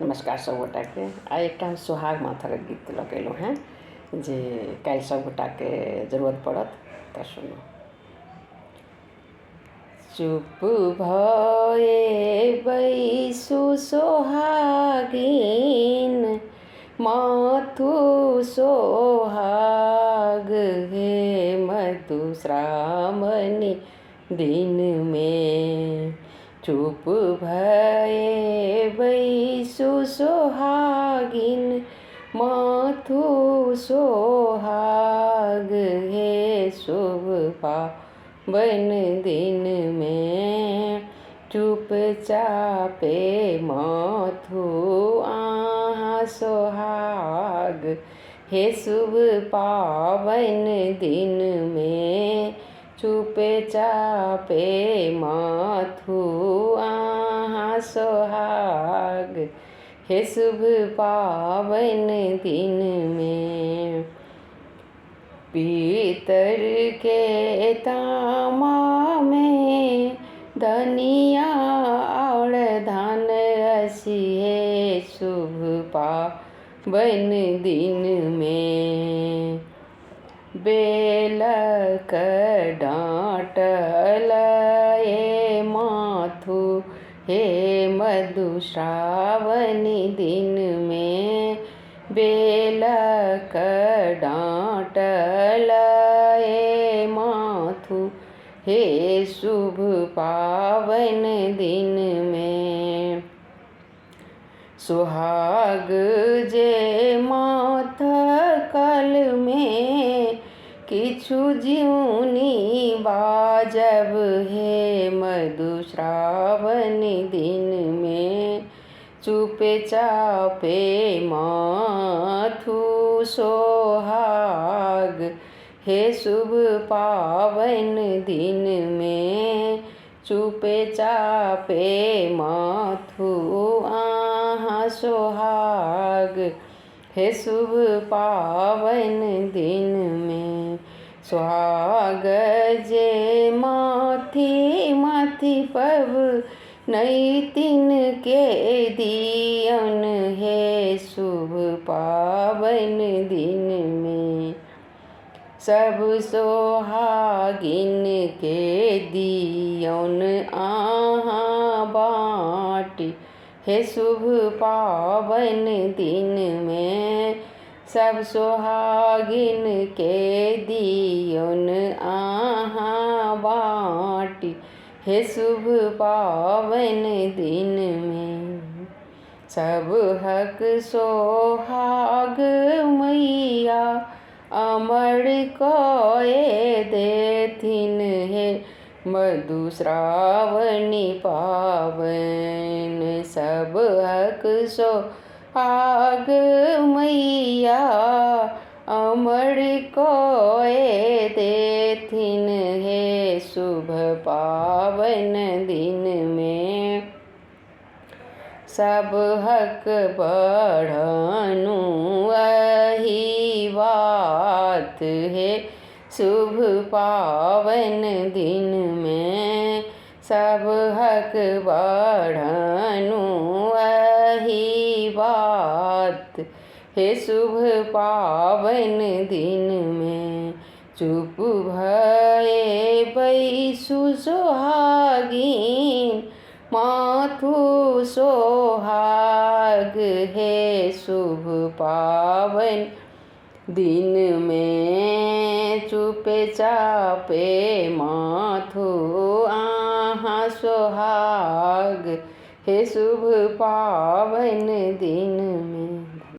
नमस्कार सब गोटाके। आइ एकटा हम सोहाग माथक गीत लऽ कऽ एलहुँ हेँ जे काल्हि सब गोटाके जरूरत पड़त, तऽ सुनू। चुप भए बैसु सोहागिन माथू सोहाग हे मधुश्रावणी दिनमे। चुप भए बैसु सोहागिन माथू सोहाग हे शुभ पाबनि दिनमे। चुपचापे माथू अहाँ सोहाग हे शुभ पाबनि दिनमे। चुपचापे माथू अहाँ सोहाग हे शुभ पाबनि दिनमे। पीतरके तामामे धनिया आओर धान रसी हे शुभ पाबनि दिनमे। बेलक डाँटल ए माथू हे मधुश्रावणी दिनमे। बेलक डाँटल ए माथू हे शुभ पाबनि दिनमे। सोहाग जे माथ कलमे किछु जिउनी बाजब हे मधुश्रावणी दिनमे। चुपचापे माथू सोहाग हे शुभ पाबनि दिनमे। चुपचापे माथू अहाँ सोहाग हे शुभ पाबनि दिनमे। सोहाग जे माथी माथी पब नैतिन के दियन हे शुभ पाबनि दिनमे। सब सोहागिन के दियौन अहाँ बाँटि हे शुभ पाबनि दिनमे। सब सोहागिन के दियौन अहाँ बाँटि हे शुभ पाबनि दिनमे। सब हक सोहाग मैया अमर कए देथिन हे मधुश्रावणी पाबनि। सब हक सोहाग मैया अमर कए देथिन हे शुभ पाबनि दिनमे। सब हक बढ़नु अही बात हे शुभ पाबनि दिनमे। सब हक बढ़नु अही बात हे शुभ पाबनि दिनमे। चुप भए बैसु सोहागिन माथू सोहाग हे शुभ पाबनि दिनमे। चुपचापे माथू अहाँ सोहाग हे शुभ पाबनि दिनमे।